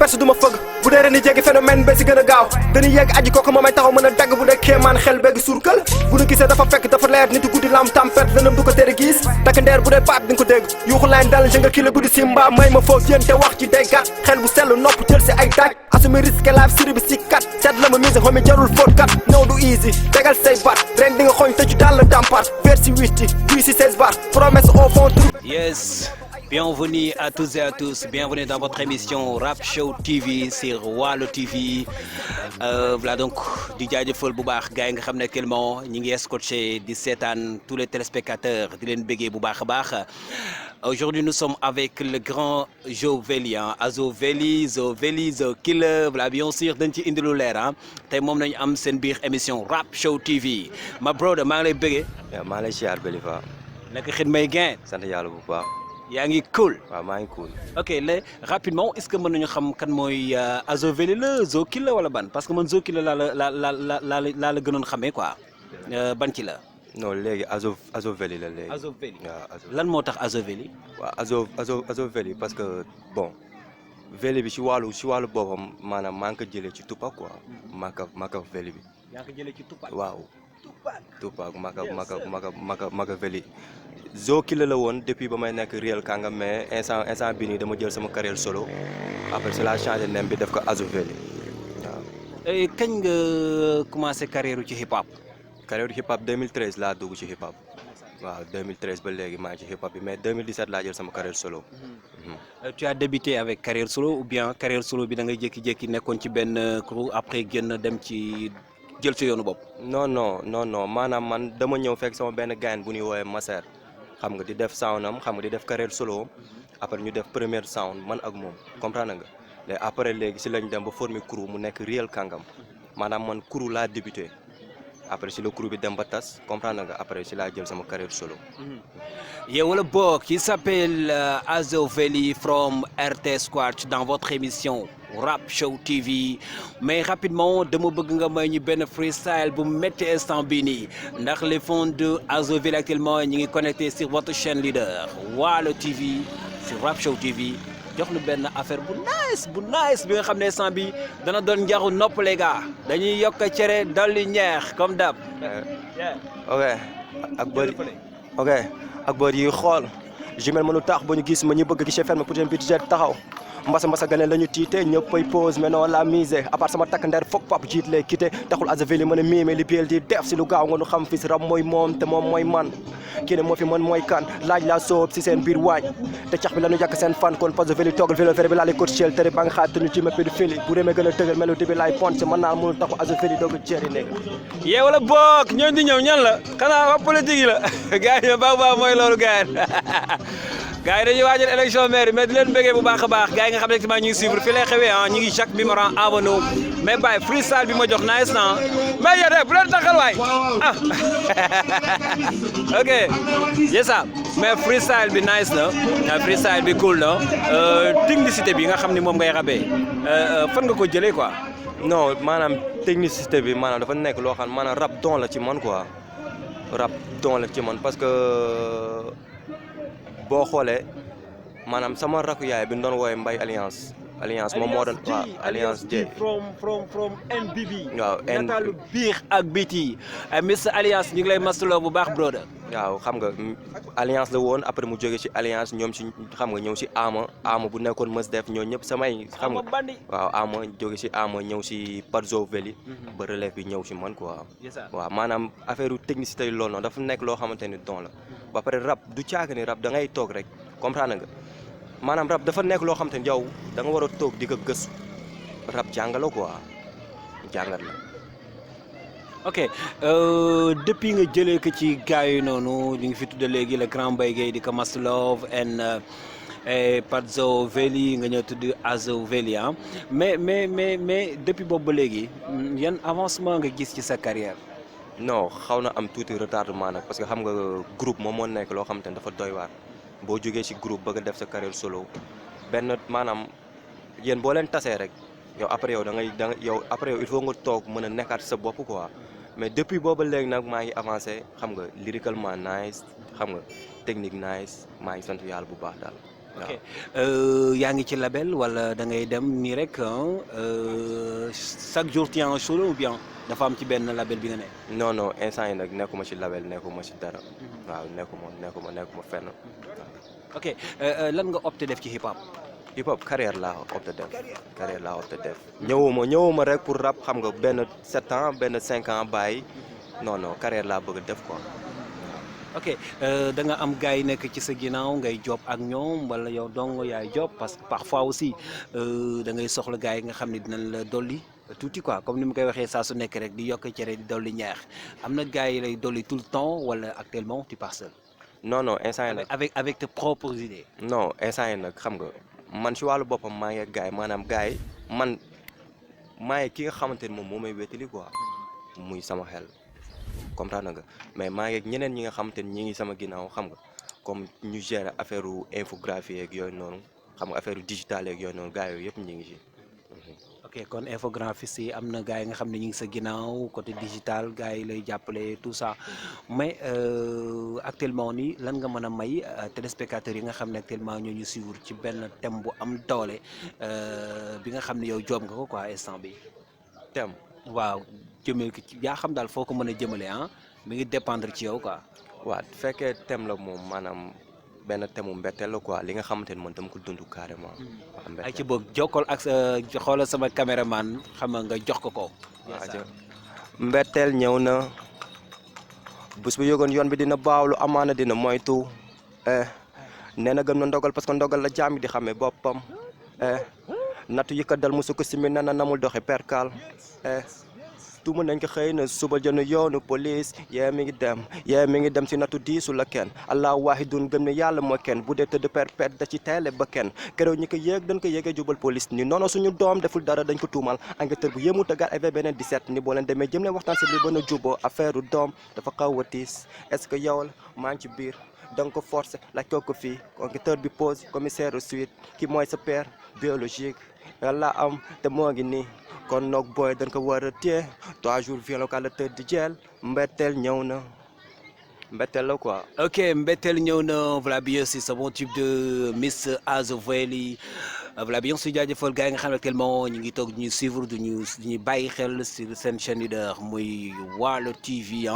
perse duma fëgg bu dee ren ni jéggi phénomène ba si gën a gaaw dañuy yegg aji kooku moo may taxaw mën a dagg bu dee kéemaan xel begg surkal bu nu gisee dafa fekk dafa leer nitu guddi lam tempête lëndëm du ko tere gis takk ndeer bu dee paat di nga ko dégg yuuxu laan dal jëngal kii la guddi simba may ma foofu yéen te wax ci day gàtt xel bu sell nopp jël si ay daaj assumé risque live siri bi si kat seet la ma mise xomi jarul fóot kat ñëw du easy tegal say baat ren di nga xooñ tëju daal la dampaat versi witti bii si 16 bar promesse au fond Yes, bienvenue à tous et à tous. Bienvenue dans votre émission Rap Show TV sur Wallo TV. Voilà donc di jaajëfal bu baax gars yi nga xam ne actuellement ñi ngi scotché di seetaan tous les téléspectateurs di leen béggee bu baax a baax. Aujourd'hui nous sommes avec le grand Jovely Azovely The Killer voilà bien sûr dañ ci indi lu leer ah tey moom nañu am seen biir émission Rap Show TV ma brother maa ngi lay béggee. waaw maa ngi lay ziar Belifa. naka xit may gain. sant yàlla bu baax. yaa ngi cool. waaw maa ngi cool. ok léegi rapidement est-ce que mën nañu xam kan mooy Azovely la Zo Killer wala ban parce que man Zo Killer laa la gënoon xamee quoi ban ci la. non léegi Azovely la léegi. Azovely waaw lan moo tax Azovely. waaw Azovely parce que bon Veli bi si wàllu boppam maanaam maa ngi ko jëlee ci Tupac quoi. Machiavelli bi. yaa ngi ko jëlee ci Tupac. waaw Tupac Machiavelli. Zo Killer la woon depuis ba may nekk réel kàngam mais instant bi nii dama jël sama carrière solo après c'est la changé nem bi def ko Azovely waaw. kañ nga commencé carrière ci hip hop. carrière hip hop 2013 laa dugg ci hip hop. waaw 2013 ba léegi maa ngi ci hip hop bi mais 2017 laa jël sama carrière solo. Tu as débuté avec carrière solo ou bien carrière solo bi da ngay jékki-jékki nekkoon ci benn crew après génn dem ci jël ci yoonu bopp. non maanaam man dama ñëw fekk sama benn gain bu ñuy woowee Masser xam nga di def sound am xam nga di def carrière solo après ñu def première sound man ak moom comprendre nga léegi après léegi si lañ dem ba former crew mu nekk réel kàngam maanaam man crew laa débuté. après si le crew bi dem ba tas comprendre nga après si laa jël sama carrière solo. yow wala boog il s'appelle Azovely from RT Squad dans votre émission Rap Show TV mais rapidement dama bëgg nga may ñu benn freestyle bu métti instant bii nii ndax les fans de Azovely actuellement ñu ngi connecté sur votre chaîne leader Wallo TV sur Rap Show TV jox lu benn affaire bu nice bi nga xam ne instant bi dana doon njaru nopp les gars dañuy yokk cere dolli ñeex comme dab. ok ak bër yi xool jumel mënu tax ba ñu gis ma ñu bëgg gisee ferme pour seen budget taxaw mbasa gane la ñu tiite ñëppay pause mais non la mise à part sama takk ndeer foog pap jiit lay quitté taxul Azovely mën a miime li biel di def si lu gaaw nga nu xam fi si rab mooy moom te moom mooy man kii ne moo fi mën mooy kan laaj laa soob si seen biir waañ te cax bi la ñu yàq seen fan kon Azovely toogal vélo bi laa lay coach chel tere ba nga xaar te ñu ci ma pédophile bu rémee gën a tëgal mélodie bi laay ponce mën naa mënul taxu Azovely doog a jeeri nekk yee wala boog ñooñu di ñëw ñan la xanaa waa politique yi la gars yi baax mooy loolu gars yi gars yi dañuy waajal élection maire mais di leen bëggee bu baax a baax gars yi nga xam ne ñu ngi suivre fi lay xewee ah ñu ngi chaque Mimran Avenue mais Baye freestyle bi ma jox nice na mais yéen bu leen taxal waay ah ok c'est ça mais freestyle bi nice na freestyle bi cool na technicité bi nga xam ni moom ngay rabee fan nga ko jëlee quoi. non maanaam technicité bi maanaam dafa nekk loo xam maanaam rap don la ci man quoi rap don la ci man parce que boo xoolee maanaam sama rakku yaay bi ñu doon woowee Mbaye alliance moom moo doon waaw alliance J from NBB waaw nataalu biir ak biti Mr Alliance ñu ngi lay masaloo bu baax brother waaw xam nga alliance la woon après mu jóge ci alliance ñoom si xam nga ñëw si ama bu nekkoon mës def ñoo ñëpp samay xam nga waaw ama jóge si ama ñëw si Azovely ba relève bi ñëw si man quoi waaw maanaam affaire technicité yi loolu noonu dafa nekk loo xamante ni don la ba pare rap du caaga ni rap da ngay toog rek comprendre nga maanaam rap dafa nekk loo xamante ni yow da nga war a toog di ko gëstu rap jàngala quoi jàngat la ok depuis nga jëlee ko ci gars yi noonu ñu ngi fi tudde léegi le grand Mbaye Gueye di ko Master Love and Azovely nga ñëw tudd Azovely ah mais depuis boobu ba léegi yan avancement nga gis ci sa carrière. non xaw na am tuuti retardement nag parce que xam nga groupe moom moo nekk loo xamante ni dafa doy waar boo jógee ci groupe bëgg a def sa carrière solo benn maanaam yéen boo leen tasee rek yow après yow yow après yow il faut nga toog mën a nekkaat sa bopp quoi mais depuis booba léegi nag maa ngi avancé xam nga lyricalement nice xam nga technique nice maa ngi sant yàlla bu baax daal. ok yaa ngi ci label wala da ngay dem nii rek chaque jour tu es en solo ou bien dafa am ci benn label bi nga ne. non non instant yi nag nekkuma ci label nekkuma ci dara. waaw nekkuma fenn. ok lan nga opté def ci hip hop. hip hop carrière laa opté def. ñëwuma rek pour rap xam nga benn 7 ans benn 5 ans bàyyi non non carrière laa bëgg def quoi. ok da nga am gars yi nekk ci sa ginnaaw ngay job ak ñoom wala yow dong yaay job parce que parfois aussi da ngay soxla gars yi nga xam ne dinañ la dolli tuuti quoi comme ni mu koy waxee saa su nekk rek di yokk cere di dolli ñeex am na gars yi lay dolli tout le temps wala actuellement tu pars seul. non non instant yi nag avec tes propres idées. non instant yi nag xam nga man ci wàllu boppam maa ngi ak gars yi maanaam gars yi man maa ngi ki nga xamante ni moom moo may wétali quoi muy sama xel. comprendre nga mais maa ngi ak ñeneen ñi nga xamante ni ñi ngi sama ginnaaw xam nga comme ñu gérer affaire infographie yeeg yooyu noonu xam nga affaire digital yeeg yooyu noonu gars yooyu yëpp ñu ngi ci. ok kon infographiste yi am na gars yi nga xam ne ñu ngi sa ginnaaw côté digital gars yi lay jàppale tout ça mais actuellement nii lan nga mën a may téléspectateurs yi nga xam ne actuellement ñoo ñu suivre ci benn thème bu am doole bi nga xam ne yow job nga ko quoi instant bi thème waaw jëmee ko ci yaa xam daal foo ko mën a jëmale mi ngi dépendre ci yow quoi. waaw fekkee thème la moom maanaam benn thème mu mbetteel la quoi li nga xamante ni man dama ko dund carrément. ay ci boog jokkool ak sa xoolal sama caméraman xam nga jox ko ko. mbetteel ñëw na bés bu yëgoon yoon bi dina baawlu amaana dina moytu nee na gëm na ndogal parce que ndogal la jaam di xamee boppam nattu yi ko dal musu ko simi nee na namul doxe perkal tuuma nañ ko xëy na suba jënd yoonu police mi ngi dem si nattu diisu la kenn allah waahidun gëm ne yàlla moo kenn bu dee tëdd perpète da ci teele ba kenn keroog ñi ko yéeg dañ ko yéegee jubal police ni noonu suñu doom deful dara dañ ko tuumal enquêteur bu yéemu tëggaat ay beneen 17 ni boo leen demee jëm leen waxtaan si li bën a juboo affaire u doom dafa xaw a tiis est-ce que yow la maa ngi ci biir da nga ko forcé laaj ko fii enquêteur bi pose commissaire suite ki mooy sa père biologique yàlla am te moo ngi nii kon noog booy dañ ko war a téye 3 jours violent ka la tëdd di jeel mbetteel ñëw na mbetteel la quoi. ok mbetteel ñëw na voilà bien c'est ce bon type de Miss Azoveli voilà bien su jaajëfal gars yi nga xam ne actuellement ñu ngi toog ñu suivre du ñu bàyyi xel sur seen chaîne leader muy Walo TV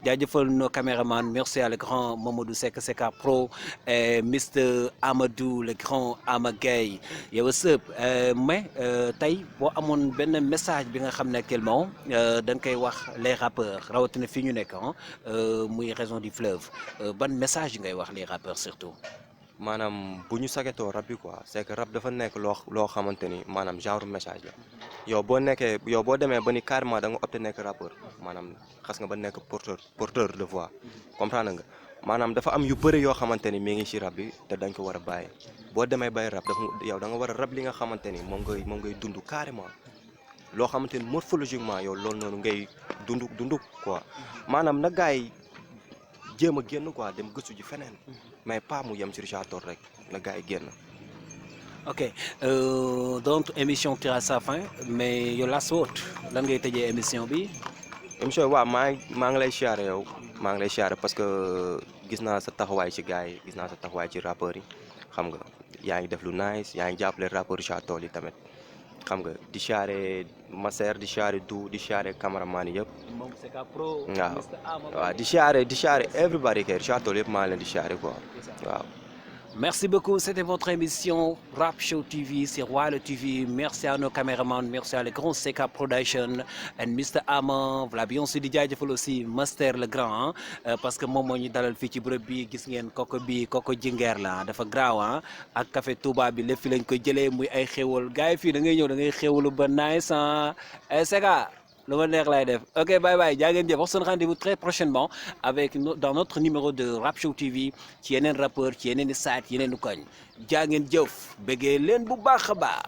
jaajëfal nos caméramans merci à le grand Mamadou Seck Seka Pro et Mr Amadou le grand Amagay yow sëb mais tey boo amoon benn message bi nga xam ne actuellement da nga koy wax les rappeurs rawatina fii ñu nekk muy raison du fleuve ban message ngay wax les rappeurs surtout. maanaam bu ñu sagetoo rap bi quoi c'est que rap dafa nekk loo xamante ni maanaam genre message la yow boo demee ba ni carrément da nga opté nekk rappeur maanaam xas nga ba nekk porteur de voix comprendre nga maanaam dafa am yu bëri yoo xamante ni mi ngi ci rap bi te dañ ko war a bàyyi boo demee bay rap dafa yow da nga war a rap li nga xamante ni moom ngay dund carrément loo xamante ni morphologiquement yow loolu noonu ngay dund quoi maanaam na gars yi jéem a génn quoi dem gëstu ji feneen mais pas mu yem ci Richard Toll rek na gars yi génn. ok donc émission tire à sa fin mais yow last word lan ngay tëjee émission bi. émission bi waaw maa ngi lay siyaare yow maa ngi lay siyaare parce que gis naa sa taxawaay ci gars yi gis naa sa taxawaay ci rappeurs yi xam nga yaa ngi def lu nice yaa ngi jàppale rappeur Richard Toll yi tamit xam nga di siyaare Masser di siyaare Du di siyaare cameraman yëpp. moom Seka Pro. waaw di siyaare everybody kay Richard Toll yëpp maa ngi leen di siyaare quoi waaw. Merci beaucoup, c'était votre émission Rap Show TV sur Walo TV. Merci à nos caméramans, merci à le grand Seka Production et Mr Ama. Voilà, bien sûr di jaajëfal aussi Master le grand parce que moom moo ñu dalal fii ci bërëb bi gis ngeen koko jingeer la dafa graaw ak café Touba bi lépp fi lañ koy jëlee muy ay xéwal gars yi fii da ngay ñëw da ngay xéwalu ba nice Seka lu ma neex lay def ok bye bye jaa ngeen jëf wax seen rendez-vous très prochainement avec dans notre numéro de Rap Show TV ci yeneen rappeur ci yeneen i saat yeneen i koñ jaa ngeen jëf bëggee leen bu baax a baax